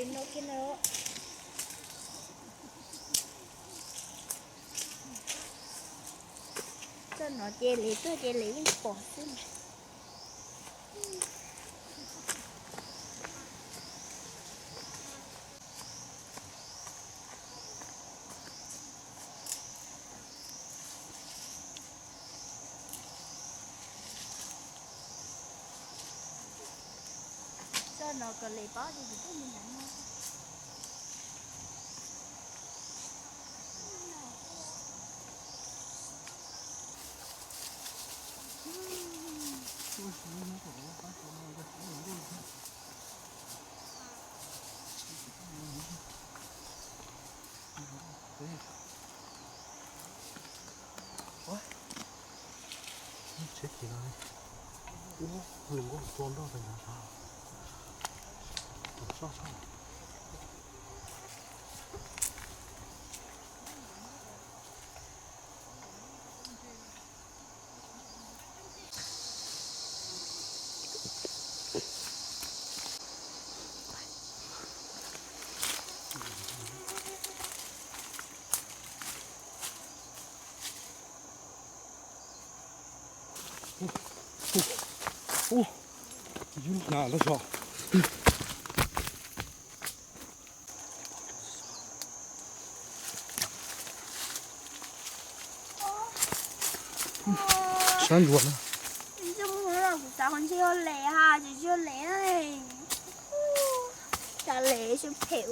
Txoj no ces lawv tuaj ces lawv yeej pom xwb. Txoj no kom lawv paub tias kuv tuaj mus ntawm no. Tsheb chim no, ub, hluas nkauj tua nroj tag nrho. Tus soj soj. Ub, ub, ub, yus na los so. Sab ntsuas na. Kuv xav qhov ntshe yog lem ha, tsis yog lem na. Cas lem tsis phem.